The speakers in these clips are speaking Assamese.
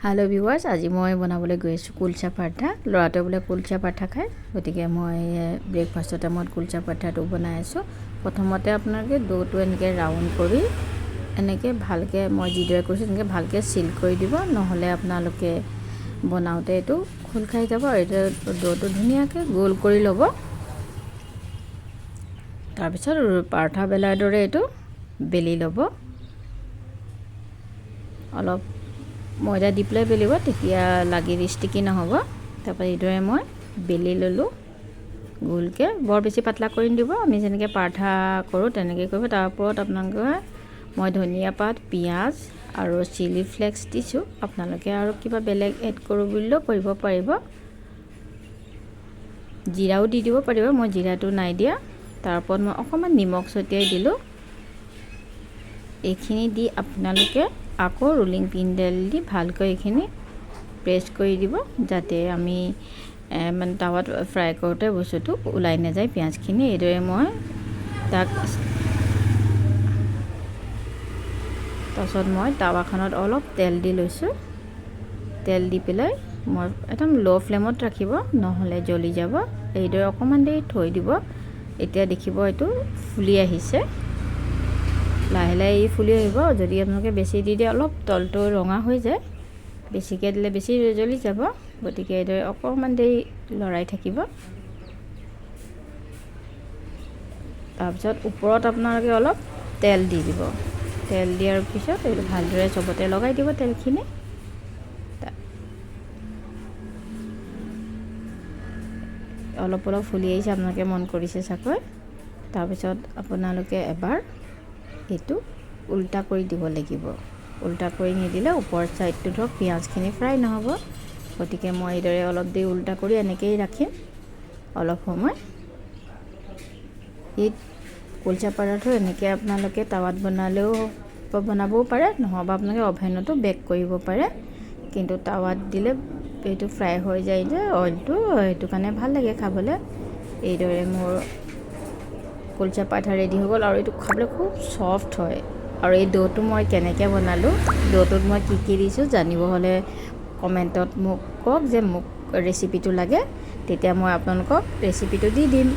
হেল্ল' ভিউৱাৰ্ছ, আজি মই বনাবলৈ গৈ আছোঁ কুলচা পৰঠা। ল'ৰাটোৱে বোলে কুলচা পৰঠা খায়, গতিকে মই ব্ৰেকফাষ্টৰ টাইমত কুলচা পৰঠাটো বনাই আছোঁ। প্ৰথমতে আপোনালোকে দ'টো এনেকৈ ৰাউণ্ড কৰি এনেকৈ ভালকৈ, মই যিদৰে কৰিছোঁ তেনেকৈ ভালকৈ চিল কৰি দিব, নহ'লে আপোনালোকে বনাওঁতে এইটো খোল খাই যাব। আৰু এতিয়া দ'টো ধুনীয়াকৈ গোল কৰি ল'ব। তাৰপিছত পৰঠা বেলাৰ দৰে এইটো বেলি ল'ব। অলপ ময়দা দি পেলাই বেলিব, তেতিয়া লাগি ষ্টিকি নহ'ব। তাৰপৰা এইদৰে মই বেলি ল'লোঁ গোলকৈ। বৰ বেছি পাতলা কৰি নিদিব, আমি যেনেকৈ পৰঠা কৰোঁ তেনেকৈ কৰিব। তাৰ ওপৰত আপোনালোকে মই ধনিয়া পাত, পিঁয়াজ আৰু চিলি ফ্লেক্স দিছোঁ। আপোনালোকে আৰু কিবা বেলেগ এড কৰোঁ বুলিলেও কৰিব পাৰিব। জিৰাও দি দিব পাৰিব, মই জিৰাটো নাই দিয়া। তাৰ ওপৰত মই অকণমান নিমখ ছটিয়াই দিলোঁ। এইখিনি দি আপোনালোকে আকৌ ৰোলিং পিনডাল দি ভালকৈ এইখিনি প্ৰেছ কৰি দিব, যাতে আমি মানে টাৱাত ফ্ৰাই কৰোঁতে বস্তুটো ওলাই নাযায় পিঁয়াজখিনি। এইদৰে মই তাক তাৰপাছত মই টাৱাখনত অলপ তেল দি লৈছোঁ। তেল দি পেলাই মই একদম ল' ফ্লেমত ৰাখিব, নহ'লে জ্বলি যাব। এইদৰে অকণমান দেৰি থৈ দিব। এতিয়া দেখিব এইটো ফুলি আহিছে, লাহে লাহে ই ফুলি আহিব। যদি আপোনালোকে বেছি দি দিয়ে, অলপ তলটো ৰঙা হৈ যায়। বেছিকৈ দিলে বেছি জ্বলি যাব। গতিকে এইদৰে অকণমান দেৰি লৰাই থাকিব। তাৰপিছত ওপৰত আপোনালোকে অলপ তেল দি দিব। তেল দিয়াৰ পিছত এইটো ভালদৰে চবতে লগাই দিব তেলখিনি। অলপ অলপ ফুলি আহিছে, আপোনালোকে মন কৰিছে চাগৈ। তাৰপিছত আপোনালোকে এবাৰ এইটো উল্টা কৰি দিব লাগিব। উল্টা কৰি নিদিলে ওপৰ ছাইডটো ধৰক পিঁয়াজখিনি ফ্ৰাই নহ'ব। গতিকে মই এইদৰে অলপ দেৰি উল্টা কৰি এনেকৈয়ে ৰাখিম অলপ সময়। এই কুলচা পৰাঠাটো এনেকৈ আপোনালোকে টাৱাত বনালেও বনাবও পাৰে, নহ'বা আপোনালোকে অভেনতো বেক কৰিব পাৰে। কিন্তু টাৱাত দিলে এইটো ফ্ৰাই হৈ যায় যে অইলটো, সেইটো কাৰণে ভাল লাগে খাবলৈ। এইদৰে মোৰ কুলচা পৰঠা ৰেডি হৈ গ'ল। আৰু এইটো খাবলৈ খুব ছফ্ট হয়। আৰু এই দ'টো মই কেনেকৈ বনালোঁ, দ'টোত মই কি কি দিছোঁ জানিব হ'লে কমেণ্টত মোক কওক যে মোক ৰেচিপিটো লাগে, তেতিয়া মই আপোনালোকক ৰেচিপিটো দি দিম।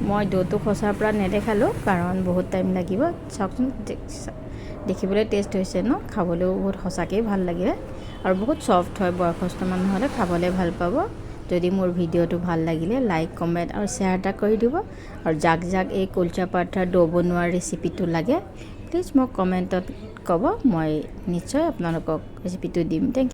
মই দ'টো খচাৰ পৰা নেদেখালোঁ, কাৰণ বহুত টাইম লাগিব। চাওকচোন, দেখিবলৈ টেষ্ট হৈছে ন? খাবলৈও বহুত সঁচাকৈয়ে ভাল লাগে আৰু বহুত ছফ্ট হয়। বয়সস্থ মানুহ হ'লে খাবলৈ ভাল পাব। যদি মোৰ ভিডিঅ'টো ভাল লাগিলে লাইক, কমেণ্ট আৰু শ্বেয়াৰ এটা কৰি দিব। আৰু যাক যাক এই কুলচা পৰঠাৰ দৌ বনোৱাৰ ৰেচিপিটো লাগে, প্লিজ মোক কমেণ্টত ক'ব। মই নিশ্চয় আপোনালোকক ৰেচিপিটো দিম। Thank you.